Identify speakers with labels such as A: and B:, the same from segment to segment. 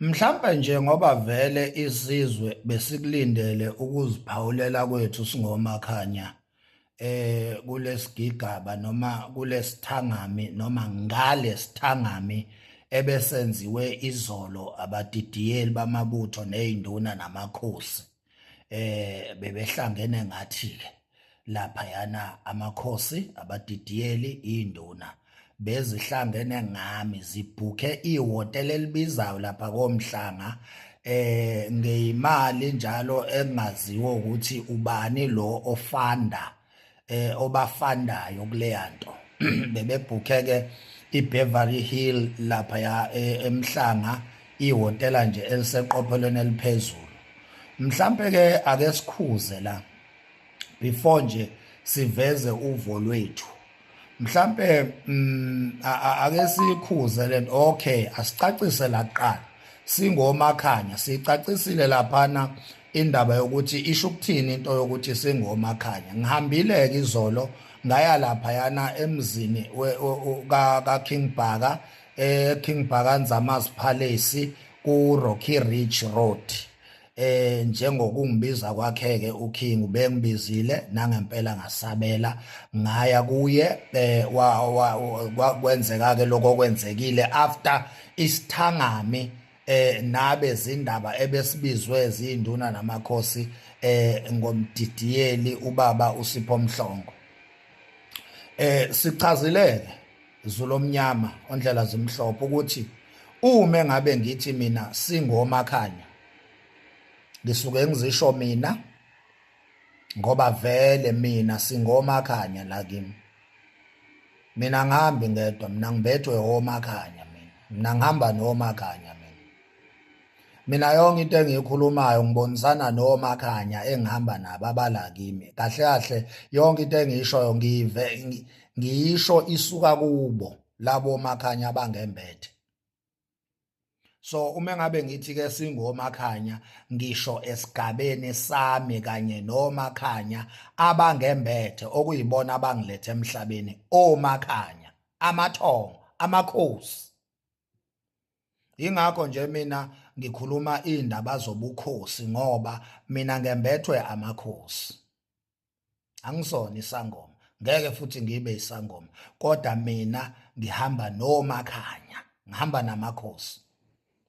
A: Mhlampe nje ngoba vele isizwe besikulindele ukuziphawulela kwethu singomakhanya kulesigigaba noma kulesithangami noma ngalesithangami ebesenziwe izolo abadidiyeli bamabutho nezinduna namakhosi. Bebehlangene ngathi ke laphayana amakhosi, abadidiyeli, induna bezihlangene ngami, zibhukhe ihhotela elibizayo lapha koMhlanga ngeyimali njalo engaziwa ukuthi ubani lo ofanda obafandayo kuleya nto. Bebebhukhe ke iBeverly Hill lapha ya eMhlanga, ihhotela nje eliseqophelweni eliphezulu. Mhlambe ke ake sikhuze la before nje siveze uvo lwethu. Mhlambe ake sikhuze lento. Okay, asicacise la kuqala. Singomakhanya, sicacisile laphana indaba yokuthi isho ukuthini into yokuthi singomakhanya. Ngihambile ke izolo, ngaya lapha yana emzini ka King Bhaka, King Bhaka Nzama's Palace ku Rocky Ridge Road. Njengokungibiza kwakhe ke uKing, ubengibizile nangempela, ngasabela ngaya kuye. Kwenzeka ke lokho okwenzekile after isithangami nabe zindaba ebesibizwe zinduna namakhosi ngomdidiyeli ubaba uSipho Mhlongo. Sichazileke Zulu omnyama ondlela zimhlophe ukuthi uma ngabe ngithi mina singomakhanya, ngisuke ngizisho mina ngoba vele mina singomakhanya la kimi. Mina ngihambi ngedwa, mina ngibethwe omakhanya, mina ngihamba nomakhanya. Mina yonke into engiyikhulumayo ngibonisana nomakhanya engihamba nabo abala kimi. Kahle kahle yonke into engiyishoyo ngive ngiyisho isuka kubo labo makhanya abangembethe. So uma ngabe ngithi ke singomakhanya, ngisho esigabeni sami kanye nomakhanya abangembethe, okuyibona abangilethe emhlabeni, omakhanya, amathongo, amakhosi. Ingakho nje mina ngikhuluma indaba zobukhosi, ngoba mina ngembethwe amakhosi. Angisona isangoma, ngeke futhi ngibe isangoma, kodwa mina ngihamba nomakhanya, ngihamba namakhosi,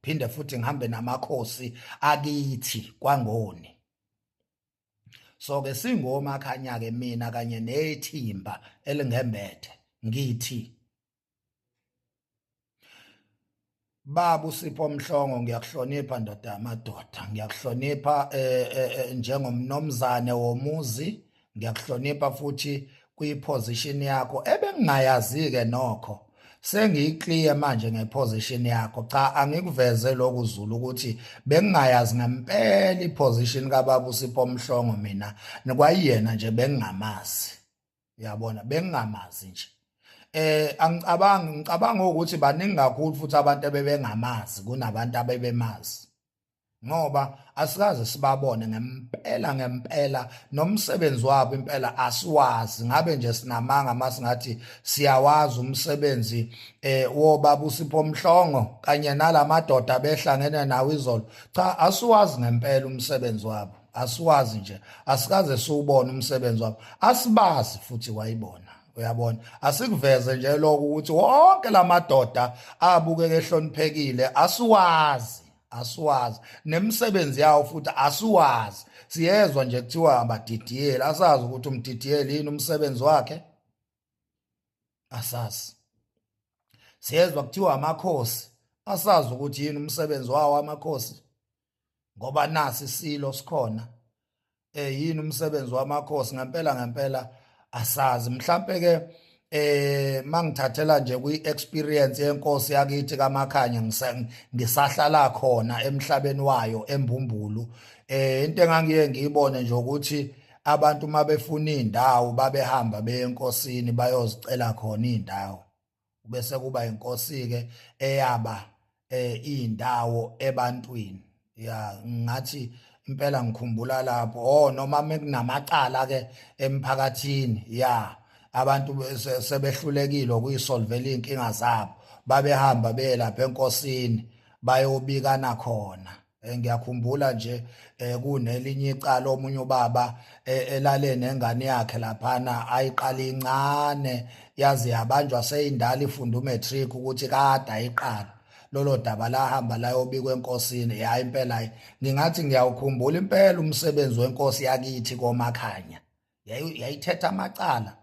A: phinde futhi ngihambe namakhosi akithi kwaNgoni. So ke singomakhanya ke mina kanye nethimba elingembethe, ngithi Baba uSipho Mhlongo, ngiyakuhlonipha ndoda yamadoda, ngiyakuhlonipha njengomnomzane womuzi, ngiyakuhlonipha futhi kwi-position yakho ebengingayazi ke nokho. Sengiyiclear manje ngeposition yakho. Cha, angikuveze lokhu Zulu ukuthi bengingayazi ngempela iposition kababa uSipho Mhlongo, mina kwayiyena nje bengingamazi. Uyabona, bengingamazi nje. Angicabangi, ngicabanga ukuthi baningi kakhulu futhi abantu ebebengamazi kunabantu abebemazi, ngoba asikaze sibabone ngempela ngempela, nomsebenzi wabo impela asiwazi. Ngabe nje sinamanga masingathi siyawazi umsebenzi wobaba uSipho Mhlongo kanye nalamadoda behlangene nawo izolo. Cha, asiwazi ngempela umsebenzi wabo, asiwazi nje, asikaze siwubone umsebenzi wabo, asibazi futhi wayibona. Uyabona, asikuveze nje lokho ukuthi wonke lamadoda abukeke ehloniphekile asiwazi, asiwazi nemisebenzi yawo futhi asiwazi. Siyezwa nje kuthiwa abadidiyeli, asazi ukuthi umdidiyeli yini umsebenzi wakhe, asazi. Siyezwa kuthiwa amakhosi, asazi ukuthi yini umsebenzi wawo amakhosi, ngoba nasi isilo sikhona. Yini umsebenzi wamakhosi ngempela ngempela? Asazi. Mhlambe ke mangithathela nje kwi experience yenkosi yakithi kaMakhanya, ngisahlala khona emhlabeni wayo eMbumbulu, into engangiye ngiyibone nje ukuthi abantu mabefuna indawo babehamba beye enkosini bayozicela khona indawo, bese kuba inkosi ke eyaba indawo ebantwini. Ya, ngathi impela ngikhumbula lapho, oh, noma mekunamacala ke emphakathini, ya, abantu sebehlulekile ukuyisolvela inkinga zabo, babehamba beye lapha enkosini. Bayobikana khona. Ngiyakhumbula nje kunelinye icala omunye ubaba elale nengane yakhe laphana, ayiqala incane yaze yabanjwa seyindala, ifunda umatric, ukuthi kade ayiqala. Lolo daba lahamba layobikwa enkosini. Ya, impela ngingathi ngiyawukhumbula impela umsebenzi wenkosi yakithi koMakhanya. Yayithetha amacala,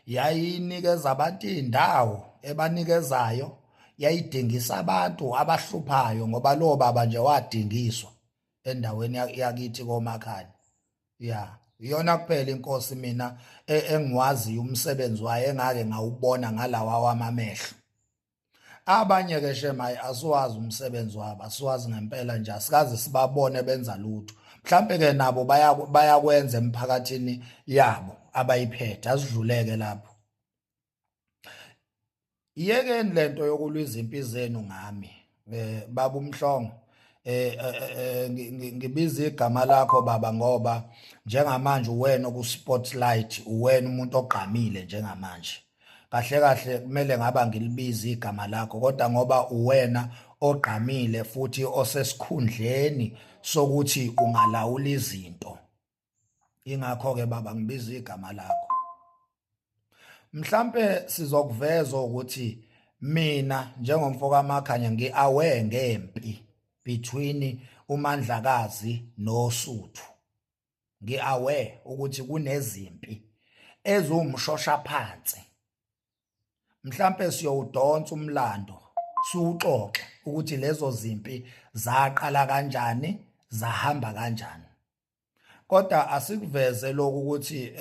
A: yayinikeza abantu indawo ebanikezayo, yayidingisa abantu abahluphayo, ngoba lo baba nje wadingiswa endaweni yakithi koMakhanya. Ya, iyona kuphela inkosi mina engiwaziyo umsebenzi wayo engake ngawubona ngalawa wamamehlo. Abanye ke shemayi asiwazi umsebenzi wabo, asiwazi ngempela nje, asikaze sibabone benza lutho. Mhlambe ke nabo bayakwenza emphakathini yabo abayiphethe. Asidluleke lapho. Iyekeni lento yokulwa izimpi zenu ngami. Baba uMhlongo, ngibiza igama lakho baba ngoba njengamanje uwena ku spotlight, uwena umuntu ogqamile njengamanje. Kahle kahle kumele ngaba ngilibiza igama lakho, kodwa ngoba uwena ogqamile futhi osesikhundleni sokuthi ungalawula izinto, ingakho ke baba ngibiza igama lakho. Mhlambe sizokuveza ukuthi mina njengomfo kaMakhanya ngi-aware ngempi between uMandlakazi noSuthu. Ngi-aware ukuthi kunezimpi eziwumshosha phansi. Mhlambe siyowudonsa umlando, siwuxoxe ukuthi lezo zimpi zaqala kanjani, zahamba kanjani. Kodwa asikuveze lokhu ukuthi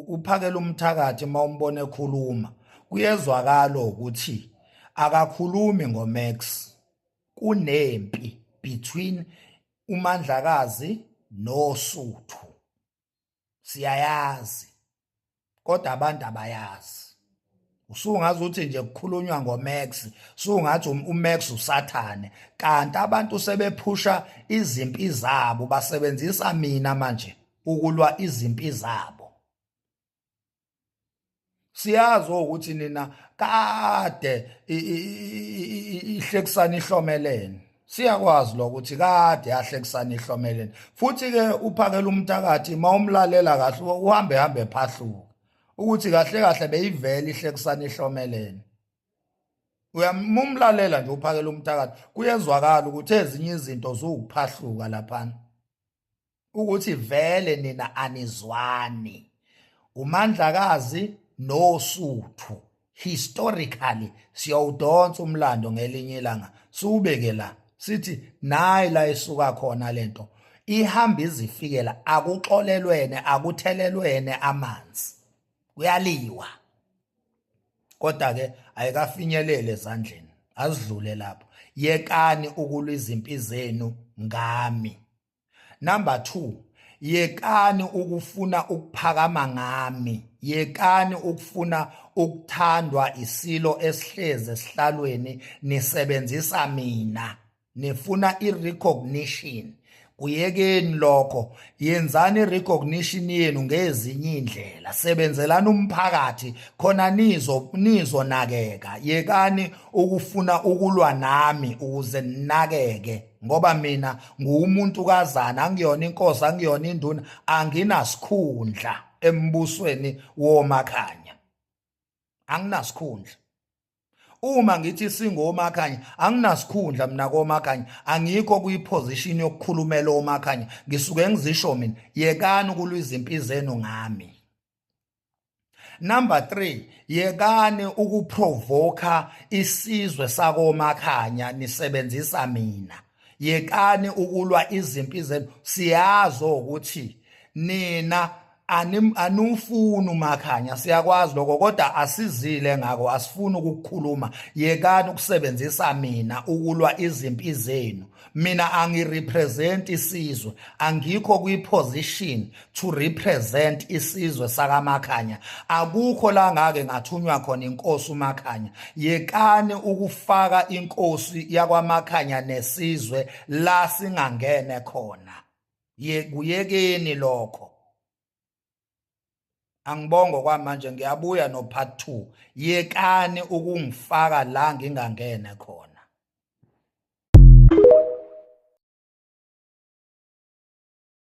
A: uphakela umthakathi mawumbona ekhuluma, kuyezwakala ukuthi akakhulumi ngoMax. Kunempi between uMandlakazi noSuthu, siyayazi, kodwa abantu abayazi. Usungazi ukuthi nje kukhulunywa ngoMax, sungathi uMax usathane, kanti abantu sebephusha izimpi zabo, basebenzisa mina manje ukulwa izimpi zabo. Siyazi ukuthi nina kade ihlekisana ihlomelene, siyakwazi lokuthi kade yahlekisana ihlomelene. Futhi ke uphakela umthakathi mawumlalela kahle uhambe hambe phahluka ukuthi kahle kahle beyivela ihlekisana ihlomelene. Uyamumlalela nje uphakela umthakathi, kuyezwakala ukuthi ezinye izinto zukuphahluka laphana, ukuthi vele nina anizwani, uMandlakazi noSuthu. Historically siyawudonsa umlando ngelinye ilanga, siwubeke la, sithi nayi la isuka khona lento, ihamba izifikela. Akuxolelwene, akuthelelwene amanzi, kuyaliwa, kodwa ke ayikafinyelele ezandleni. Azidlule lapho. Yekani ukulwa izimpi zenu ngami. Number 2, yekani ukufuna ukuphakama ngami, yekani ukufuna ukuthandwa isilo esihleze esihlalweni nisebenzisa mina, nifuna i-recognition. Kuyekeni lokho, yenzani i-recognition yenu ngezinye indlela, sebenzelani umphakathi khona nizo nizonakeka. Yekani ukufuna ukulwa nami ukuze ninakeke, ngoba mina ngumuntu kazana, angiyona inkosi, angiyona induna, anginasikhundla embusweni woMakhanya, anginasikhundla. Uma ngithi singoMakhanya, anginasikhundla mina koMakhanya, angikho kuyiposition yokukhulumela oMakhanya, ngisuke ngizisho mina. Yekani ukulwa izimpi zenu ngami. Number 3, yekani ukuprovoka isizwe sakoMakhanya nisebenzisa mina. Yekani ukulwa izimpi zenu. Siyazi ukuthi nina anufuni uMakhanya, siyakwazi lokho, kodwa asizile ngako, asifuni ukukhuluma. Yekani ukusebenzisa mina ukulwa izimpi zenu. Mina angirepresent isizwe, angikho kwi-position to represent isizwe sakaMakhanya. Akukho la ngake ngathunywa khona inkosi uMakhanya. Yekani ukufaka inkosi yakwaMakhanya nesizwe la singangene khona. Kuyekeni lokho. Angibongo kwamanje, ngiyabuya no part 2. Yekani ukungifaka la ngingangene khona.